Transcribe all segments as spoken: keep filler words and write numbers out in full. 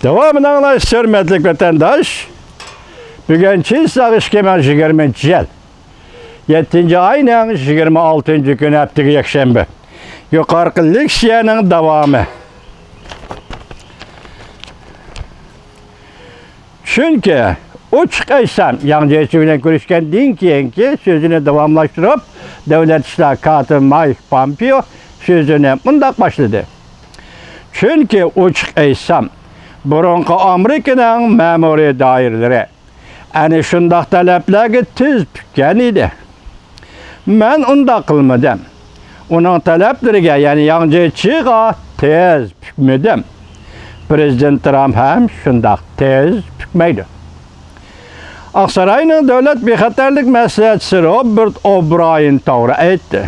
داۋامىنى ئاڭلايسىز، ھۆرمەتلىك ۋەتەنداش. بۈگۈن چىلساق ئىككى مىڭ يىگىرمىنچى يىل يەتتىنچى ئاينىڭ يىگىرمە ئالتىنچى كۈنى، ھەپتىگە يەكشەنبە. يۇقىرىقى لېكسىيەنىڭ داۋامى. چۈنكى ئوچۇق ئېيتسام، ياڭ جيېچى بىلەن كۆرۈشكەندىن كېيىنكى سۆزىنى داۋاملاشتۇرۇپ، دۆلەت ئىشلار كاتىپى مايك پامپېئو سۆزىنى مۇنداق باشلىدى. چۈنكى ئوچۇق ئېيتسام، بۇرۇنقى ئامېرىكىنىڭ مەمۇرىي دائىرىلىرى ئەنە شۇنداق تەلەپلەرگە تېز پۈككەن ئىدى. مەن ئۇنداق قىلمىدىم. ئۇنىڭ تەلەپلىرىگە، يەنى ياڭ جيېچىغا تېز پۈكمىدىم. پىرېزىدېنت ترامپ ھەم شۇنداق تېز پۈكمەيدۇ. ئاقساراينىڭ دۆلەت بىخەتەرلىك مەسلىھەتچىسى روبېرت ئوبراين توغرا ئېيتتى.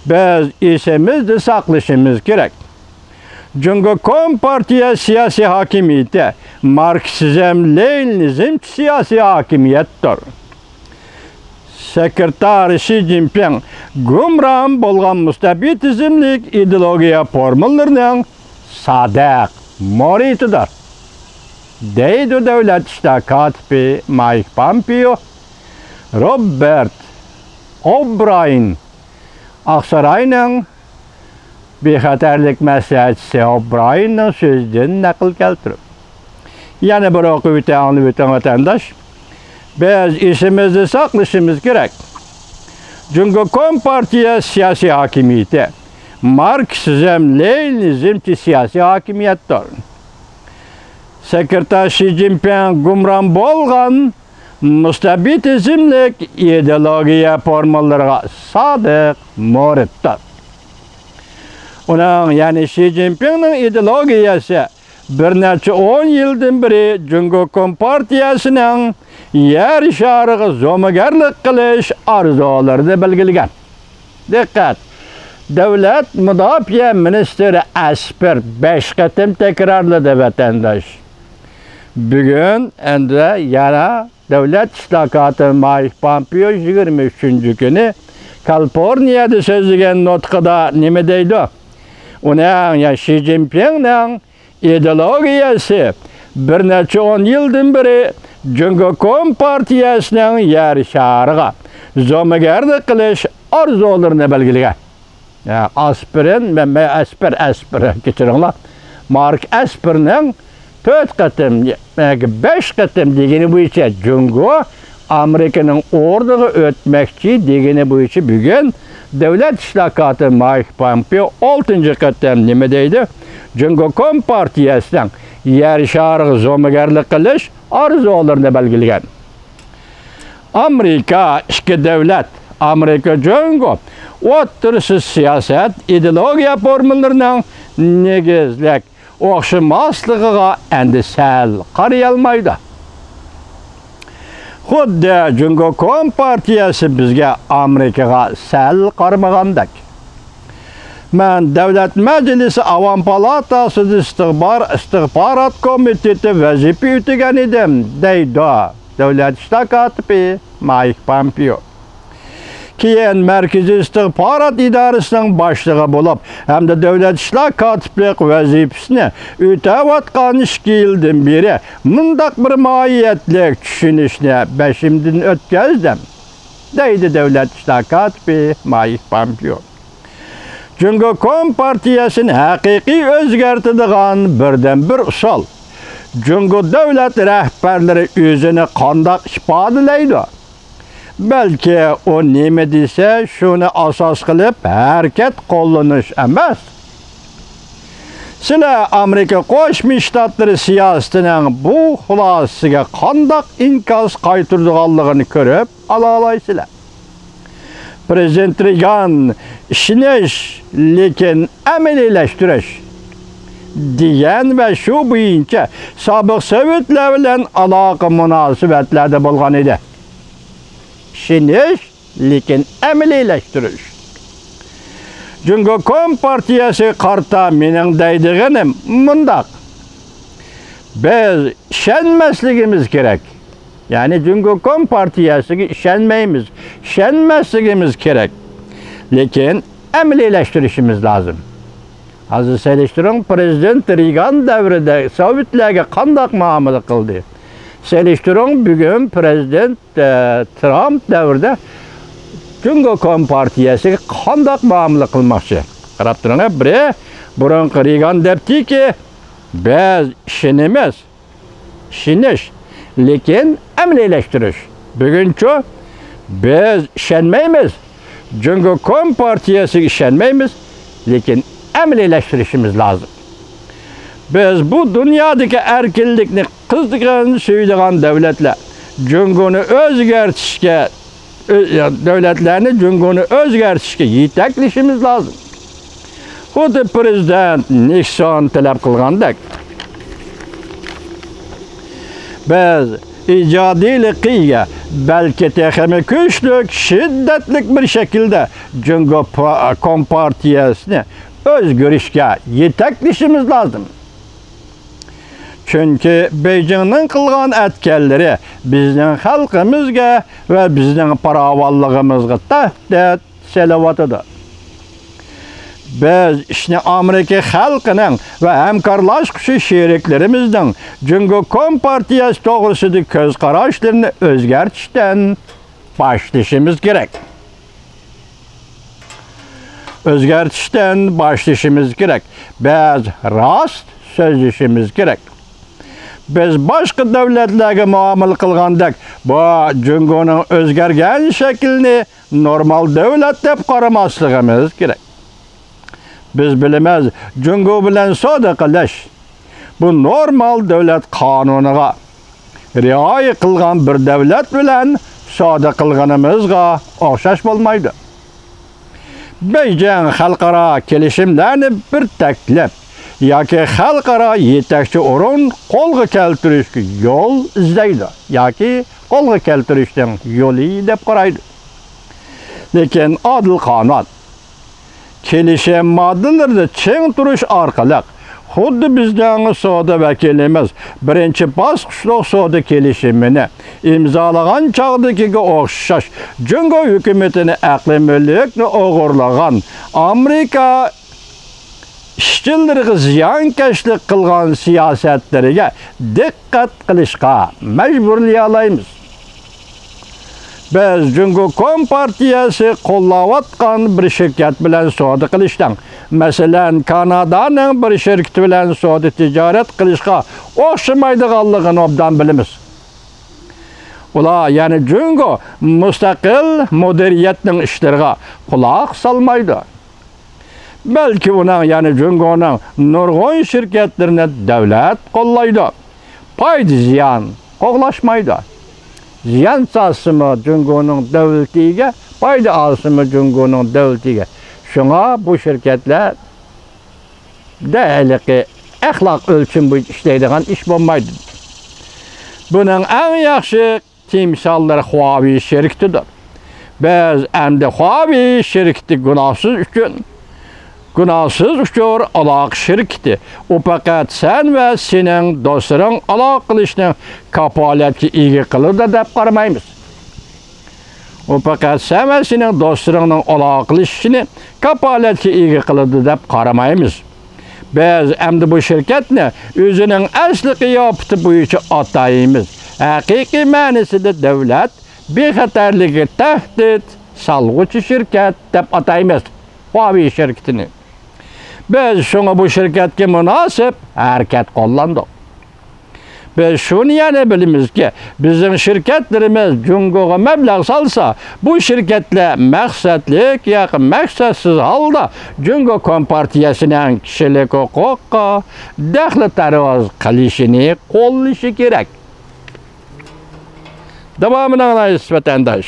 بىز ئېسىمىزدە ساقلىشىمىز كېرەك. جۇڭگو كومپارتىيە سىياسىي ھاكىمىيىتى ماركسىزم، لېنىنىزمچە سىياسىي ھاكىمىيەتتۇر. سېكرېتار شى جىنپىڭ گۇمران بولغان مۇستەبىتىزملىك ئىدېئولوگىيە فورمۇلىرىنىڭ سادىق مۇرىتىدۇر، دەيدۇ دۆلەت ئىشلار كاتىپى مايك پامپېئو. روبېرت ئوبراين، ئاقساراينىڭ بىخەتەرلىك مەسلىھەتچىسى ئوبرايننىڭ سۆزىدىن نەقىل كەلتۈرۈپ. يەنە بىر ئوقۇۋېتىڭ، ئاڭلىۋېتىڭ، ۋەتەنداش. بىز ئېسىمىزدە ساقلىشىمىز كېرەك. جۇڭگو كومپارتىيە سىياسىي ھاكىمىيىتى ماركسىزم، لېنىنىزمچە سىياسىي ھاكىمىيەتتۇر. سېكرېتار شى جىنپىڭ گۇمران بولغان مۇستەبىتىزملىك ئىدېئولوگىيە فورمۇلىلىرىغا سادىق مۇرىتتۇر. ئۇنىڭ، يەنى شى جىنپىڭنىڭ ئىدېئولوگىيەسى بىر نەچچە ئون يىلدىن بېرى جۇڭگو كومپارتىيەسىنىڭ يەر شارىغا زومىگەرلىك قىلىش ئارزۇلىرىنى بەلگىلىگەن. دىققەت! دۆلەت مۇداپىئە مىنىستىرى ئەسپىر بەش قېتىم تەكرارلىدى، ۋەتەنداش. بۈگۈن ئەمدى يەنە دۆلەت ئىشلار كاتىپى مايك پامپېئو يىگىرمە ئۈچىنچى كۈنى كالىفورنىيەدە سۆزلىگەن نۇتقىدا نېمە دەيدۇ؟ ئۇنىڭ، يا شى جىنپىڭنىڭ ئىدېئولوگىيەسى بىر نەچچە ئون يىلدىن بېرى جۇڭگو كومپارتىيەسىنىڭ يەر شارىغا زومىگەرلىك قىلىش ئارزۇلىرىنى بەلگىلىگەن. يا، ئاسپىرىن، مەن، مەن ئەسپىر، ئەسپىر، كەچۈرۈڭلار. مارك ئەسپىرنىڭ تۆت قېتىم، بەش قېتىم دېگىنى بويىچە جۇڭگو ئامېرىكىنىڭ ئورنىغا ئۆتمەكچى دېگىنى بويىچە بۈگۈن دۆلەت ئىشلار كاتىپى مايك پامپېئو ئالتىنچى قېتىم نېمە دەيدۇ؟ جۇڭگو كومپارتىيەسىنىڭ يەر شارىغا زومىگەرلىك قىلىش ئارزۇلىرىنى بەلگىلىگەن. ئامېرىكا ئىككى دۆلەت، ئامېرىكا جۇڭگو ئوتتۇرىسى سىياسەت، ئىدېئولوگىيە فورمۇلىلىرىنىڭ نېگىزلىك ئوخشىماسلىقىغا ئەمدى سەل قارىيالمايدۇ. خۇددى جۇڭگو كومپارتىيەسى بىزگە، ئامېرىكىغا سەل قارىمىغاندەك. مەن دۆلەت مەجلىسى ئاۋام پالاتاسىدا ئىستىخبار-، ئىستىخبارات كومىتېتى ۋەزىپە ئۆتىگەن ئىدىم، دەيدۇ دۆلەت ئىشلار كاتىپى مايك پامپېئو. كېيىن مەركىزىي ئىستىخبارات ئىدارىسىنىڭ باشلىقى بولۇپ، ھەمدە دۆلەت ئىشلار كاتىپلىق ۋەزىپىسىنى ئۆتەۋاتقان ئىككى يىلدىن بېرى مۇنداق بىر ماھىيەتلىك چۈشىنىشنى بېشىمدىن ئۆتكۈزدۈم، دەيدۇ دۆلەت ئىشلار كاتىپى مايك پامپېئو. جۇڭگو كومپارتىيەسىنى ھەقىقىي ئۆزگەرتىدىغان بىردىنبىر ئۇسۇل، جۇڭگو دۆلەت رەھبەرلىرى ئۆزىنى قانداق ئىپادىلەيدۇ؟ بەلكى ئۇ نېمە دېسە، شۇنى ئاساس قىلىپ ھەرىكەت قوللىنىش ئەمەس. سىلەر ئامېرىكا قوشما شتاتلىرى سىياسىتىنىڭ بۇ خۇلاسىسىگە قانداق ئىنكاس قايتۇرىدىغانلىقىنى كۆرۈپ ئالالايسىلەر. پىرېزىدېنت رېيگان «ئىشىنىش، لېكىن ئەمەلىيلەشتۈرۈش» دېگەن ۋە شۇ بويىچە سابىق سوۋېتلار بىلەن ئالاقە مۇناسىۋەتلەردە بولغان ئىدى. ئىشىنىش، لېكىن ئەمەلىيلەشتۈرۈش. جۇڭگو كومپارتىيەسىگە قارىتا مېنىڭ دەيدىغىنىم مۇنداق: بىز ئىشەنمەسلىكىمىز كېرەك. يەنى جۇڭگو كومپارتىيەسىگە ئىشەنمەيمىز، ئىشەنمەسلىكىمىز كېرەك. لېكىن ئەمەلىيلەشتۈرۈشىمىز لازىم. ھازىر سېلىشتۇرۇڭ، پىرېزىدېنت رېيگان دەۋرىدە سوۋېتلەرگە قانداق مۇئامىلە قىلدى؟ سېلىشتۇرۇڭ، بۈگۈن پىرېزىدېنت، ئە، ترامپ دەۋرىدە جۇڭگو كومپارتىيەسىگە قانداق مۇئامىلە قىلماقچى؟ قاراپ تۇرۇڭ، بىرى بۇرۇنقى رېيگان دەپتىكى، بىز ئىشىنىمىز، ئىشىنىش، لېكىن ئەمەلىيلەشتۈرۈش. بۈگۈنچۇ؟ بىز ئىشەنمەيمىز. جۇڭگو كومپارتىيەسىگە ئىشەنمەيمىز، لېكىن ئەمەلىيلەشتۈرۈشىمىز لازىم. بىز بۇ دۇنيادىكى ئەركىنلىكنى قىزغىن سۆيىدىغان دۆلەتلەر، جۇڭگونى ئۆزگەرتىشكە، ئۆ-، دۆلەتلەرنى جۇڭگونى ئۆزگەرتىشكە يېتەكلىشىمىز لازىم. خۇددى پىرېزىدېنت نىكسون تەلەپ قىلغاندەك، بىز ئىجادىيلىققا ئىگە، بەلكى تېخىمۇ كۈچلۈك، شىددەتلىك بىر شەكىلدە جۇڭگو پا-، كومپارتىيەسىنى ئۆزگىرىشكە يېتەكلىشىمىز لازىم. چۈنكى بېيجىڭنىڭ قىلغان ئەتكەنلىرى بىزنىڭ خەلقىمىزگە ۋە بىزنىڭ پاراۋانلىقىمىزغا تەھدىت سېلىۋاتىدۇ. بىز ئىشنى ئامېرىكا خەلقىنىڭ ۋە ھەمكارلاشقۇچى شېرىكلىرىمىزنىڭ جۇڭگو كومپارتىيەسى توغرىسىدىكى كۆز قاراشلىرىنى ئۆزگەرتىشتىن باشلىشىمىز كېرەك. ئۆزگەرتىشتىن باشلىشىمىز كېرەك. بىز راست سۆزلىشىمىز كېرەك. بىز باشقا دۆلەتلەرگە مۇئامىلە قىلغاندەك، بۇ جۇڭگونىڭ ئۆزگەرگەن شەكلىنى نورمال دۆلەت دەپ قارىماسلىقىمىز كېرەك. بىز بىلىمىز، جۇڭگو بىلەن سودا قىلىش، بۇ نورمال دۆلەت قانۇنىغا رىئايە قىلغان بىر دۆلەت بىلەن سودا قىلغىنىمىزغا ئوخشاش بولمايدۇ. بېيجىڭ خەلقئارا كېلىشىملەرنى بىر تەكلىپ ياكى خەلقئارا يېتەكچى ئورۇن قولغا كەلتۈرۈشكە يول ئىزدەيدۇ ياكى قولغا كەلتۈرۈشنىڭ يولى دەپ قارايدۇ. لېكىن ئادىل قانۇن، كېلىشىم ماددىلىرىدا چىڭ تۇرۇش ئارقىلىق، خۇددى بىزنىڭ سودا ۋەكىلىمىز بىرىنچى باسقۇچلۇق سودا كېلىشىمىنى ئىمزالىغان چاغدىكىگە ئوخشاش، جۇڭگو ھۆكۈمىتىنى ئەقلىي مۈلۈكنى ئوغرىلىغان ئامېرىكا ئىشچىلىرىغا زىيانكەشلىك قىلغان سىياسەتلىرىگە دىققەت قىلىشقا مەجبۇرلىيالايمىز. بىز جۇڭگو كومپارتىيەسى قوللاۋاتقان بىر شىركەت بىلەن سودا قىلىشنىڭ، مەسىلەن، كانادانىڭ بىر شىركىتى بىلەن سودا تىجارەت قىلىشقا ئوخشىمايدىغانلىقىنى ئوبدان بىلىمىز. ئۇلار، يەنى جۇڭگو، مۇستەقىل مۇدىرىيەتنىڭ ئىشلىرىغا قۇلاق سالمايدۇ. بەلكى ئۇنىڭ، يەنى جۇڭگونىڭ نۇرغۇن شىركەتلىرىنى دۆلەت قوللايدۇ. پايدا زىيان قوغلاشمايدۇ. زىيان سالسىمۇ جۇڭگونىڭ دۆلىتى ئىگە، پايدا ئالسىمۇ جۇڭگونىڭ دۆلىتى ئىگە. شۇڭا بۇ شىركەتلەردە ھېلىقى ئەخلاق ئۆلچىمى بويىچە ئىشلەيدىغان ئىش بولمايدۇ. بۇنىڭ ئەڭ ياخشى تىمساللىرى خۇاۋېي شىركىتىدۇر. بىز ئەمدى خۇاۋېي شىركىتى گۇناھسىز ئۈچۈن، گۇناھسىز ئۇچۇر ئالاقە شىركىتى، ئۇ پەقەت سەن ۋە سېنىڭ دوستلىرىڭ ئالاقە قىلىشنى كاپالەتكە ئىگە قىلىدۇ دەپ قارىمايمىز. ئۇ پەقەت سەن ۋە سېنىڭ دوستلىرىڭنىڭ ئالاقىلىشىشىنى كاپالەتكە ئىگە قىلىدۇ دەپ قارىمايمىز. بىز ئەمدى بۇ شىركەتنى ئۆزىنىڭ ئەسلى قىياپىتى بويىچە ئاتايمىز. ھەقىقىي مەنىسىدە دۆلەت بىخەتەرلىكىگە تەھدىت سالغۇچى شىركەت دەپ ئاتايمىز خۇاۋېي شىركىتىنى. بىز شۇڭا بۇ شىركەتكە مۇناسىپ ھەرىكەت قوللاندۇق. بىز شۇنى يەنە بىلىمىزكى، بىزنىڭ شىركەتلىرىمىز جۇڭگوغا مەبلەغ سالسا، بۇ شىركەتلەر مەقسەتلىك ياكى مەقسەتسىز ھالدا جۇڭگو كومپارتىيەسىنىڭ كىشىلىك ھوقۇققا دەخلى تەرۇز قىلىشىنى قوللىشى كېرەك. داۋامىنى ئاڭلايسىز، ۋەتەنداش.